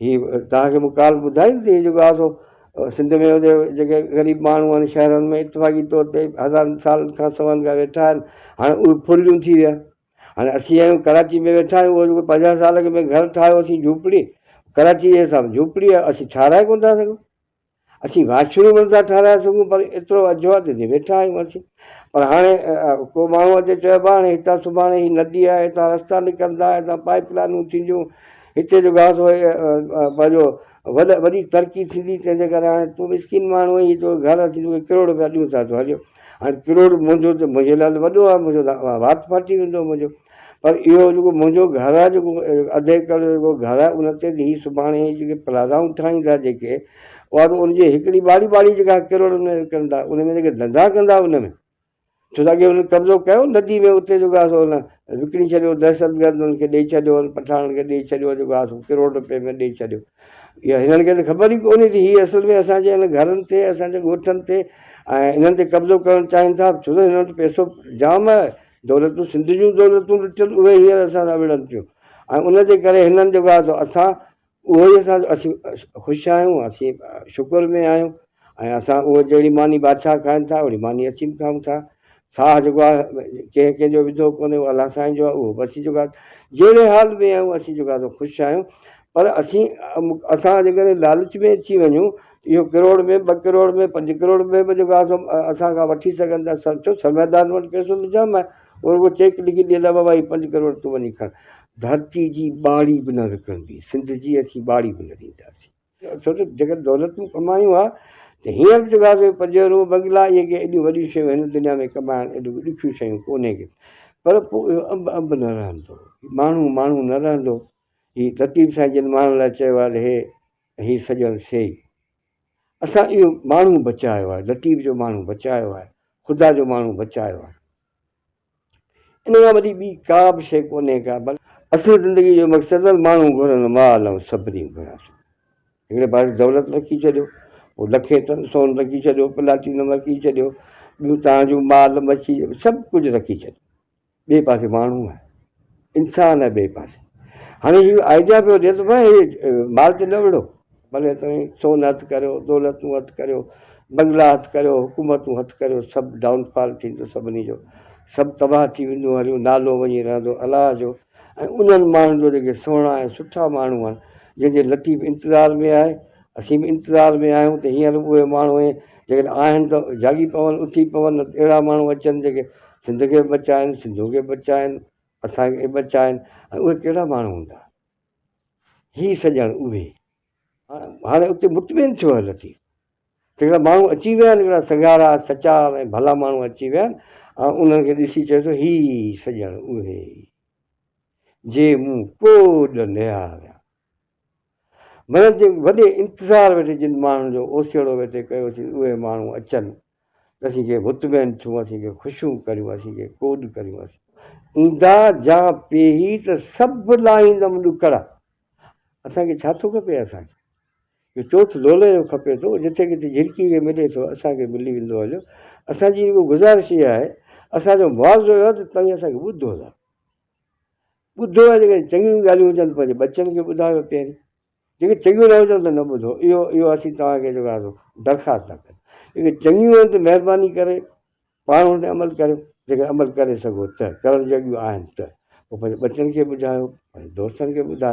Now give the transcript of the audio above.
هي توهان کي مون ڪالهه ٻڌائي ته هي جيڪو آهي سو سنڌ ۾ هجي جيڪي غريب ماڻهو آهن شهرن ۾ اتفاقي طور تي هزارن سالن کان سون کان ويٺا آهن هاڻي اهي ڦرليون ٿي ويا. هاڻي اسين آهيون ڪراچي ۾ ويٺا آهيون اهو جيڪو 50 سال اڳ ۾ گهر ٺاهيو اسين جهوپڙي ڪراچي جي حساب جهوپڙي آهي اسين ٺاهرائي ڪونه ٿا سگهون. اسين واش روم نٿا ٺاهرائي سگهون پر ايترو اجهو آهي ته هتي ويٺا آهيون اسين پر هاڻي ڪو ماڻهو اچي چئي ڀاء هاڻي هتان سڀاڻي هي ندي آهي هتان رستا نڪرندا هتان پائپ لائنون ٿينديون هتي جو گاهه سو پنهنجو وڏ وڏي ترقي ٿيندي تنهن جي ڪري هاڻي تون مسڪين ماڻهو آهين هي تو گهر اسين توکي ڪروڙ روپيا ڏيون ٿا تون هليو هاڻي ڪروڙ منهنجو ته منهنجي لاء ته وڏو آهي منهنجو ته وات ڦاٽي ويندو منهنجو پر اهو جيڪو منهنجو گهر آهي جيڪو اڌ ايڪڙ جو جيڪو گهر آهي ان تي هي سڀاڻي هي جيڪي پلازائون ٺاهيندا جيڪي اها ته ان جي هڪڙي ٻاڙي ٻاڙي جيڪا ڪروڙن ۾ وڪڻندا ان ۾ جيڪي ڌنڌا ڪندا ان ۾ ڇو ته اڳي انهن قبضو ڪيو ندي ۾ اتي جيڪو آهي سو ان وڪڻي ڇڏيو دهشتگردن کي ڏئي ڇڏيو پٺاڻن کي ڏئي ڇڏيو جيڪو آهي سو ڪروڙ روپئي ۾ ڏئي ڇڏيو اها هنن کي ته خبر ئي ڪونهي ته هي اصل ۾ اسان جي هن گهرن تي اسان جي ڳوٺن تي ۽ انهن تي قبضو ڪرڻ چاهين ٿا ڇو ته هنن وٽ پئسو جام آهي دولتون سنڌ جون دولتون لٽيل اهي هينئر اسان سان وڙهن پيون ۽ ان جي ڪري هنن جيڪو آهي سو اسان اهو ئي اسان اسين خوش آهيون اسين شڪر ۾ آهيون ۽ اسان اهو جهڙي ماني بادشاهه کائن ٿا اهڙي ماني اسين به کائون ٿا ساهه جيڪو آهي ڪنهن ڪنهن جو وڌو ڪونهي اهو الله سائين جو آهي اهو به اسين جيڪو آهي جهڙي حال ۾ آهيون اسين جيڪو آهي سو خوش آهيون پر اسين اسان جيڪڏهن لالچ ۾ اچي وڃون اهو ڪروڙ ۾ ٻه ڪروڙ ۾ پنج ڪروڙ ۾ به جيڪو آهي سو اسان کان وٺي سگهن ٿا ڇو سرمائيدار وٽ پئسو ته جام آهي اهو رڳو چيڪ لکي ڏيندا بابا هي پنج ڪروڙ تون وڃي کڻ ڌرتي جي ٻاڙي به نه وڪڻبي سنڌ جي اسين ٻاڙي به نه ڏينداسين ڇو ته جيڪڏهن دولتون ڪمايون ها ته هينئر به جيڪو آهي سو پجيرو بنگلا اهي ڪي ايڏيون وڏيون شيون هن دنيا ۾ ڪمائڻ ايڏيون ڏکيون شيون ڪونهي ڪي پر پوء اهو انب انب نه رهندو ماڻهو ماڻهو نه رهندو هي لطيف سائين جن ماڻهن لاء چيو آهي ته هي هي سڄڻ سيئي. اسان اهو ماڻهو بچايو آهي، لطيف جو ماڻهو بچايو آهي، خدا جو ماڻهو بچايو آهي. ان کان وڏي ٻي ڪا به شيء ڪونهي ڪا. اصل زندگي جو مقصد آهي ماڻهو گهرن مال ۽ سڀني گهران سو. هڪڙي پاسي دولت رکي ڇڏيو، پوء لکين ٽن سون رکي ڇڏيو، پلاٽينم رکي ڇڏيو، ٻيون توهان جون مال مڇي سڀ ڪجهه رکي ڇڏيو. ٻئي پاسي ماڻهو آهي، انسان آهي ٻئي پاسي. هاڻي هي آئيڊيا پيو ڏئي ته ڀاء هي مال تي نه وڙهو، ڀلي توهين سون هٿ ڪريو، دولتون هٿ ڪريو، بنگلا هٿ ڪريو، حڪومتون هٿ ڪريو، سڀ ڊائون فال ٿيندو سڀني جو، سڀ تباهه ٿي ويندو هليو، نالو وڃي رهندو الله جو ۽ انهن ماڻهن جو جيڪي سهڻا ۽ سٺا ماڻهو آهن، جن جي لطيف انتظار ۾ آهي، اسين به انتظار ۾ آهيون ته هينئر به اهي ماڻهو جيڪڏهن آهن ته جاڳي پون، اٿي پون، نه ته اهڙا ماڻهو اچن جيڪي سنڌ کي به بچائين، سنڌو کي به بچائين، اسان کي به بچائين ۽ اهي ڪهڙا ماڻهو هوندا؟ هي سڄڻ اهي. هاڻي اتي مطمئن ٿيو آهي لطيف ته هڪڙا ماڻهو اچي ويا آهن، هڪڙا سگهارا، سچار ۽ ڀلا ماڻهو اچي ويا آهن ۽ انهن کي ڏسي چئي ٿو هي سڄڻ اهي جي مون ڪوڏ نهاريا. معنيٰ جي وڏي انتظار ويٺي جن ماڻهن جو اوسيئڙو ويٺي ڪيوسين اهي ماڻهو اچن ته اسين ڪي مطمئن ٿيون، اسين ڪي خوشيون ڪريون، اسين ڪي ڪوڏ ڪريون، اسين. ايندا جا پيهي ته سڀ لاهيندم ڏکڙا. اسان کي ڇا ٿو کپي اسان کي اهو چوٿ لولي جو کپي ٿو جتي ڪٿي جهرڪي کي ملي ٿو اسان کي ملي ويندو هليو. اسان جي رڳو گذارش اها آهي اسان جو معاوضو اهو آهي ته توهين اسان کي ٻڌو ٿا. ٻڌو آهي جيڪڏهن چڱيون ڳالهيون هجن ته پنهنجي ٻچن کي ٻڌايو پهرين جيڪي چڱيون نه هجن ته نه ٻڌو اهو اهو اسين توهان کي جيڪو آهي سو درخواست ٿا ڪريون جيڪي چڱيون آهن ته مهرباني ڪري پاڻ ان تي عمل ڪريو جيڪڏهن عمل ڪري سگهو ته ڪرڻ جوڳيون آهن ته پوء پنهنجي ٻچن کي ٻڌايو پنهنجي دوستن کي ٻڌايو.